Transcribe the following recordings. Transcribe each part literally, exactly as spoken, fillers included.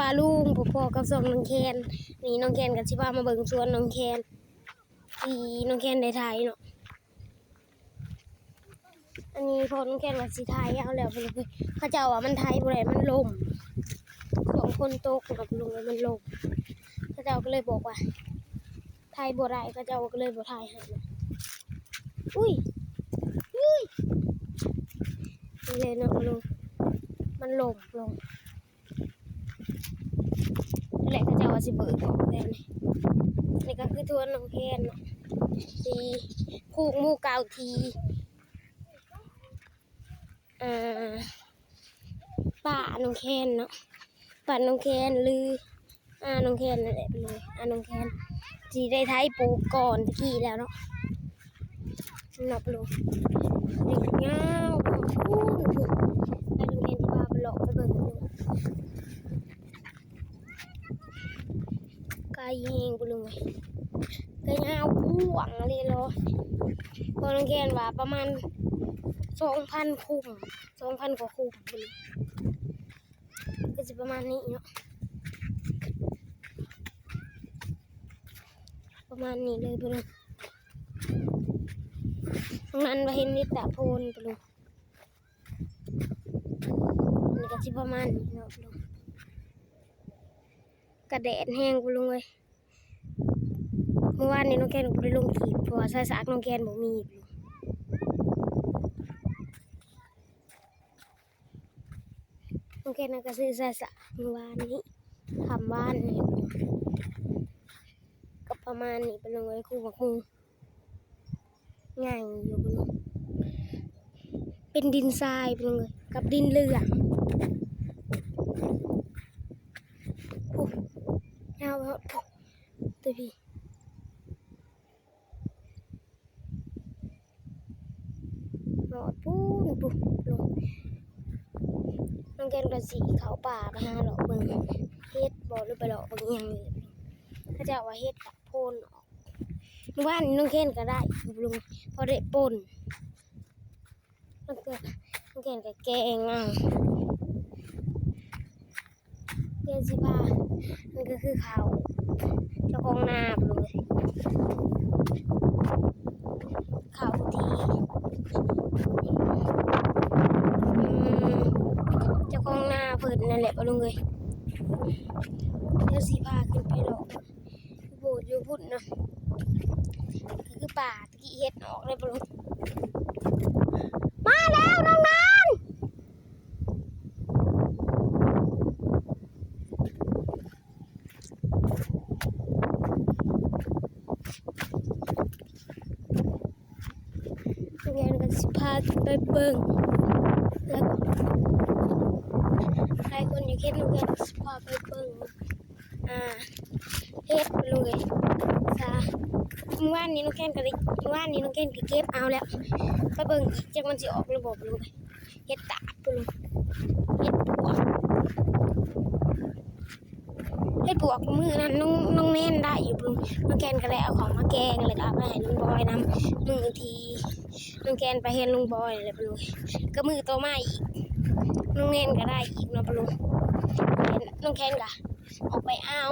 ปาลุง พอๆกับสวนน้องแคน นี่น้องแคนก็สิพามาเบิ่งสวนน้องแคน ที่น้องแคนได้ไถเนาะ อันนี้พ่อน้องแคนว่าสิไถเอาแล้ว เขาเจ้าว่ามันไถบ่ได้ มันล่ม ช่วงฝนตกกับลุงแล้วมันล่ม เขาเจ้าก็เลยบอกว่าไถบ่ได้ เขาเจ้าก็เลยบ่ไถให้ อุ้ย อุ้ย นี่เลยเนาะลุง มันล่มลง และเขาเจ้าว่าสิเบิกออกแล้วนี่ นี่ก็คือสวนน้องแคนเนาะ ที่ผูกหมู่เก่าที่ อ่า ป้าน้องแคนเนาะ ป้าน้องแคนหรือ อาน้องแคนนั่นแหละลุง อาน้องแคน สิได้ไถปลูกก่อนตะกี้แล้วเนาะ นับลุง นี่ยาวพู้นพู้น ให้น้องแคนสิพาไปเลาะไปเบิ่งลุง ไกลแฮงบ่ลุงเอ้ย ก็ยาวกว้างเลยเหรอ พอน้องแคนว่าประมาณสองพันคุม สองพันกว่าคุมบ่ลุง ก็สิประมาณนี้เนาะ ประมาณนี้เลยบ่ลุง ตรงนั้นว่าเห็นนิตาโพนบ่ลุง นี่ก็สิประมาณนี้เนาะบ่ลุง กะแดดแฮงบ่ลุงเอ้ย เมื่อวานนี้น้องแคนก็บ่ได้ลงคลิป เพราะว่าสายสากน้องแคนบ่มีบ่ลุง น้องแคนน่ะก็ซื้อสายสากเมื่อวานนี้ ค่ำวานนี้ ก็ประมาณนี้บ่ลุงเอ้ย คู่บักฮู ใหญ่อยู่บ่ลุง เป็นดินทรายบ่ลุงเอ้ย กับดินเหลือง โอ้ ยาวฮอดพุ้น ตัวพี้ ฮอดพุ้นพุ้นลุง น้องแคนก็สิเข้าป่าไปหาเลาะเบิ่งเห็ดบ่ หรือไปเลาะเบิ่งอิหยังนี่ เขาเจ้าว่าเห็ดตาโพนออก เมื่อวานนี้น้องแคนก็ได้อยู่ลุง พอได้ป่น น้องแคน น้องแคนก็แกงเอา เดี๋ยวสิพา นี่ก็คือข้าวเจ้าของนาบ่ลุงเอ้ย ข้าวที่ อืม เจ้าของนาเพิ่นนั่นแหละบ่ลุงเอ้ย เดี๋ยวสิพาขึ้นไปเลาะ โบสถ์อยู่พุ้นนะ ก็คือป่าตะกี้เห็ดออกเลยบ่ลุง มาแล้วน้องนัน เรียนกันสิพาไปเบิ่ง แล้วก็หลายคนอยากเห็นโรงเรียนสิพาไปเบิ่ง อ่า เห็ดเลย จ้า เมื่อวานนี้น้องแคนก็ได้ เมื่อวานนี้น้องแคนก็เก็บเอาแล้ว ไปเบิ่งอีก จักมันสิออกหรือบ่ลุง เห็ดตาบลุง เห็ดปวก เห็ดปวกมื้อนั้นน้อง น้องแนนได้อยู่ลุง น้องแคนก็ได้เอาของมาแกง แล้วก็เอาไปให้ลุงบอยนำ มื้อที่น้องแคนไปเห็นลุงบอยแล้วลุง ก็มื้อต่อมาอีก น้องแนนก็ได้อีกเนาะลุง น้องแคนก็ ออกไปเอา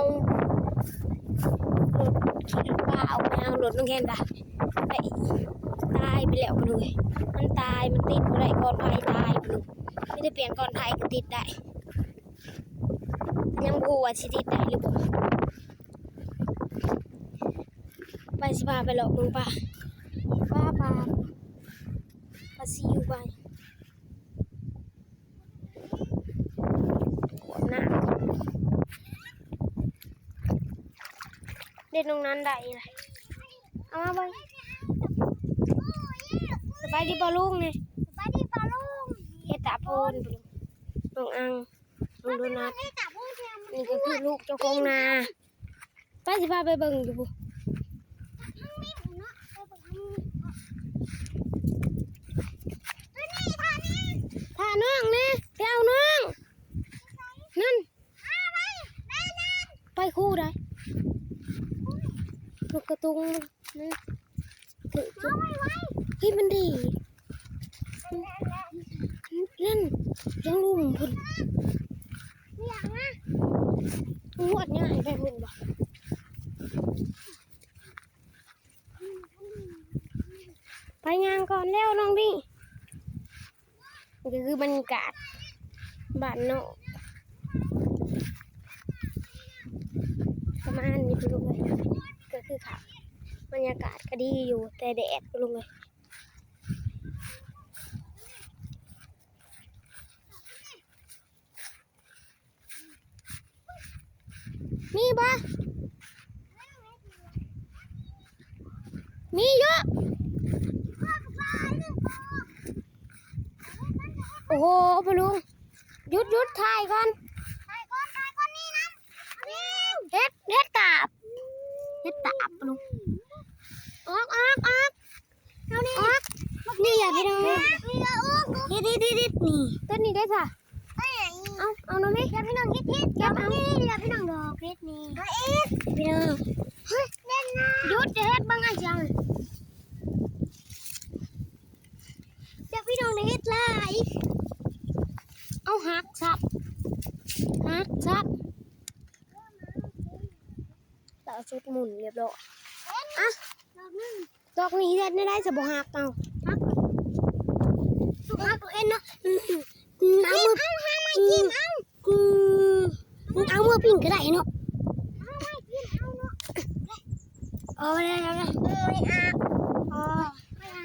รถขี่รถป้าออกไปเอารถน้องแคนกะไป ตายไปแล้วบ่ลุง มันตาย มันติดบ่ได้ กอนไผตายบ่ลุง มีแต่เปลี่ยนกอนไผก็ติดได้ ยังบ่ฮู้ว่าสิติดได้หรือบ่ ไปสิพาไปเลาะเบิ่งป่า ป่า ป่า ป่าซิวไป กวดน้ำ เด็ดตรงนั้นได้อีกล่ะ เอามาเบิ่ง สบายดีป่ะลุงนี่ สบายดีป่ะลุง เฮ็ดตาโพน น้องอัง น้องโดนัท เฮ็ดตาโพนแถม นี่ก็คือลูกเจ้าของนา ไปสิพาไปเบิ่งอยู่พุ้น พาน้องแหน่ ไปเอาน้อง นั่น ไปคู่ได้ นกกระทุงนะ เฮ้ย มันดี นั่น ยังลุ่มพุ้น เสียงนะ งวดง่ายไปพุ่นบ่ ไปย่างก่อนแล้วน้องนี่ นี่ก็คือบรรยากาศบ้านนอก ประมาณนี้ไปเลย ก็คือค่ะ บรรยากาศก็ดีอยู่ แต่แดดไปเลย มีบ่ มีเยอะ โอ้โห ปะลุง หยุดหยุดถ่ายก่อน เฮ็ด เฮ็ดตาบ เฮ็ดตาบปะลุง ออก ออก ออก เอานี่ ออก นี่อย่าพี่น้อง นี่อย่าออก นี่ นี่ นี่ นี่ นี่ ต้นนี้ได้จ้ะ เอา เอาหน่อยไหม อย่าพี่น้องเฮ็ด เฮ็ด อย่าพี่น้อง อย่าพี่น้องดอกเฮ็ดนี่ พี่น้อง เฮ้ย เล่นนะ หยุดจะเฮ็ดบ้างอะจัง อย่าพี่น้องเฮ็ดหลาย เอาหักซับ หักซับ ล่าสุดหมุนเรียบร้อย อ่ะ ดอกหนึ่ง ดอกนี้เฮ็ดได้ ได้สะบ่หักเอา หัก หักเอาเองเนาะ อืม อืม เอามือ เอา หาไม้จิ้มเอา อืม เอามือปิ้งก็ได้เนาะ เอาไม้จิ้มเอาเนาะ เอาเลย เอาเลย เออ ไม่เอา อ๋อ ไม่เอา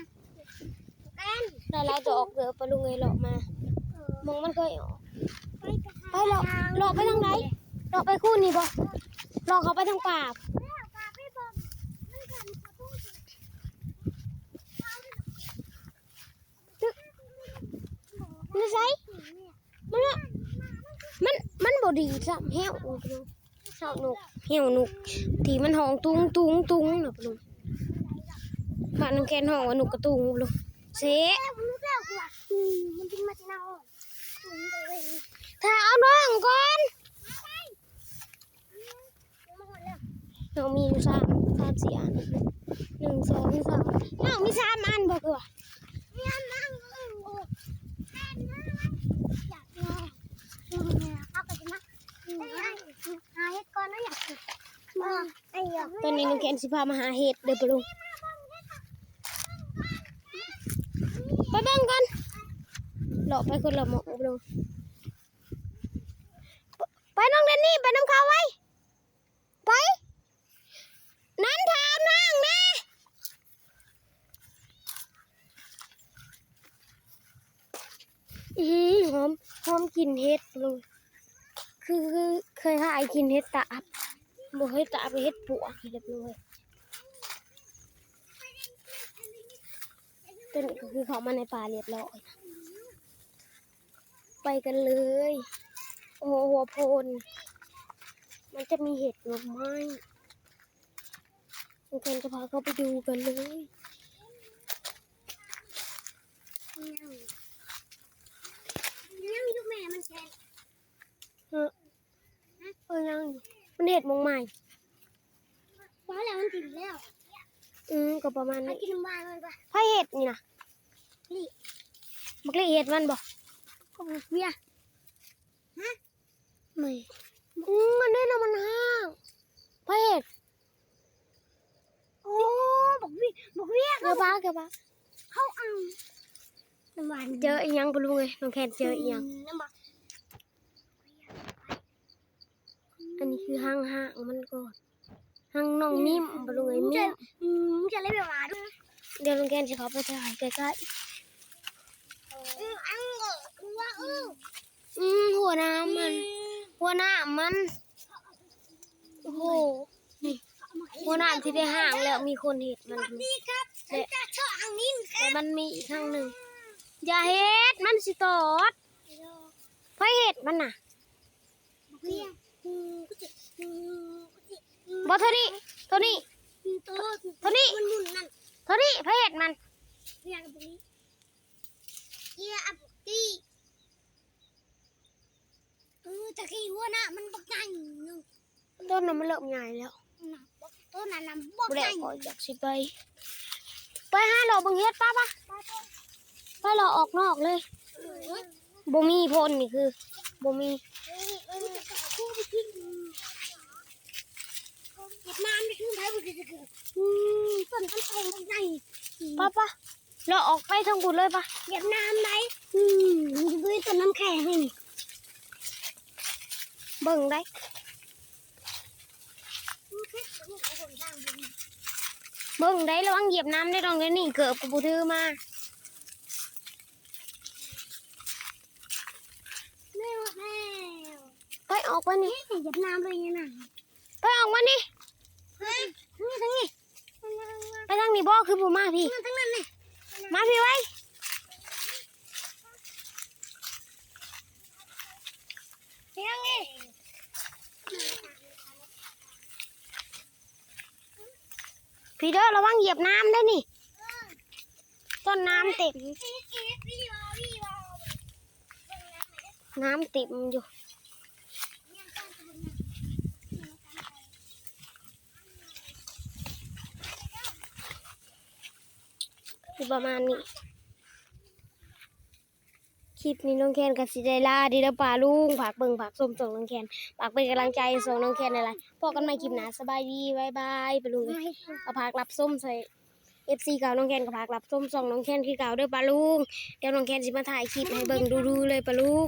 ได้หลายดอกเด้อปะลุงเอ้ย เลาะมา มองมันเคยออก ไปเลาะ เลาะไปทางไหน เลาะไปคูนนี่บ่ เลาะเข้าไปทางป่า ตึก มันใส่ มัน มัน มันบ่ดีซ้ำ แห้ว เฮานก เฮานก ที่มันฮ้องตุงตุงตุงน่ะปะลุง บ้านน้องแคนฮ้องว่านกกระตุงปะลุง เสะ มันบินมาที่หน้าห้อง ถ้าเอาน้องก่อน น้องมีอยู่สาม สามสี่อัน หนึ่ง สอง สาม น้องมีสามอันบ่คือว่า มีอันนั้นก็อึ่งโอ้ แค่นั้นอยากลอง อืม เอาไปกินนะ อืม หาเห็ดก่อนนะ อยากกิน มา ไอ้เหี้ย ตอนนี้น้องแคนสิพามาหาเห็ดเด้อปะลุง ไปเบิ่งกัน เลาะไปคนละหม่องปะลุง ไปน้องแดนนี่ ไปนำเขาไว้ ไป นั้นถามนางแน่ อื้อหือ หอม หอมกลิ่นเห็ดเลย คือ คือ เคยหากินเห็ดตาบ บ่เห็ดตาบ เห็ดปวกเรียบร้อย ตัวนี้ก็คือเข้ามาในป่าเรียบร้อย ไปกันเลย โอ้โห หัวโพน มันจะมีเห็ดหน่อไม้ น้องแคนจะพาเข้าไปดูกันเลย ยังอยู่แม่มันแค่ เออ เออ ยังอยู่ มันเห็ดหม่องใหม่ ว่าแล้วมันกินแล้ว อืม ก็ประมาณ ไป นี้ กินน้ำมันมันปะ ไผเห็ดนี่นะ นี่ บักลี่เห็ดมันบ่ ก็บักเวีย ฮะ ไม่ อืม มันได้นะ มันห้าง ไผเห็ด โอ้ บักเวีย บักเวีย เกือบปะ เกือบปะ เขาเอา น้ำหวาน เจออีหยังปะลุงเอ้ย น้องแคนเจออีหยัง อืม น้ำหวาน อันนี้คือห้างห้างมันก่อน ห้างน้องนิ่มปะลุงเอ้ย นิ่ม อืม จะเล่นแบบว่าด้วย เดี๋ยวน้องแคนสิเข้าไปถ่ายใกล้ๆ อืม อันนี้ก็คือว่า อืม อืม หัวน้ำมัน อืม หัวน้ำมัน โอ้โห นี่ หัวน้ำที่ได้ห้างแล้วมีคนเห็ดมัน สวัสดีครับ และ ฉันจะเจาะอ่างนี้ครับ และมันมีอีกห้างหนึ่ง อย่าเห็ด มันสิตอด ไผเห็ดมันน่ะ เนี่ย อืม ก็จะ อืม ก็จะ อืม บ่ เท่านี้ เท่านี้ อืม โต เท่านี้ มันหมุนนั่น เท่านี้ ไผเห็ดมัน เนี่ย กับนี้ เยียอับตี้ เออ ตะกี้หัวหน้ามันบักใหญ่หนึ่ง ต้นนั้นมันเริ่มใหญ่แล้ว น่ะ ต้นนั้นน่ะบัก บ่ได้ ใหญ่ ก็อยากสิไป ไปหาเลาะเบิ่งเห็ด ปะ ปะ ไป ไป ไปเลาะออกนอกเลย เออ บ่มีโพนนี่คือ บ่มี เออ เออ จะไปคู่ไปกิน อืม ต้นน้ำแข็งมันใหญ่ ป้า ป้า เราออกไปทางบุญเลยปะ เหยียบน้ำไหม อืม มันจะด้วยต้นน้ำแข็งนี่ เบิ่งได้ เบิ่งได้ ระวังเหยียบน้ำได้ดองเด้อนี่ เกือบกูบ่ถือมา ไม่หมดแล้ว ไปออกไปนี่ นี่เหยียบน้ำเลยเนี่ยนะ ไปออกมานี่ เฮ้ย นี่ทางนี้ ไปทางนี้บ่ คือบ่มาพี่ นั่นทางนั้นนี่ มาพี่ไว้ ไปทางนี้ พี่เด้อ ระวังเหยียบน้ำเด้อนี่ ต้นน้ำเต็ม น้ำเต็มอยู่ คือประมาณนี้ คลิปนี้น้องแคนก็สิได้ลาเด้อป้าลุง ฝากเบิ่งฝากชมช่องน้องแคน ฝากเป็นกำลังใจช่องน้องแคนหลายๆ พบกันใหม่คลิปหน้า สบายดี บ๊ายบาย ป้าลุง ก็ฝากรับชมช่วย เอฟซี เก่าน้องแคนก็ฝากรับชมช่องน้องแคนคือเก่าเด้อป้าลุง เดี๋ยวน้องแคนสิมาถ่ายคลิปให้เบิ่งดูๆเลยป้าลุง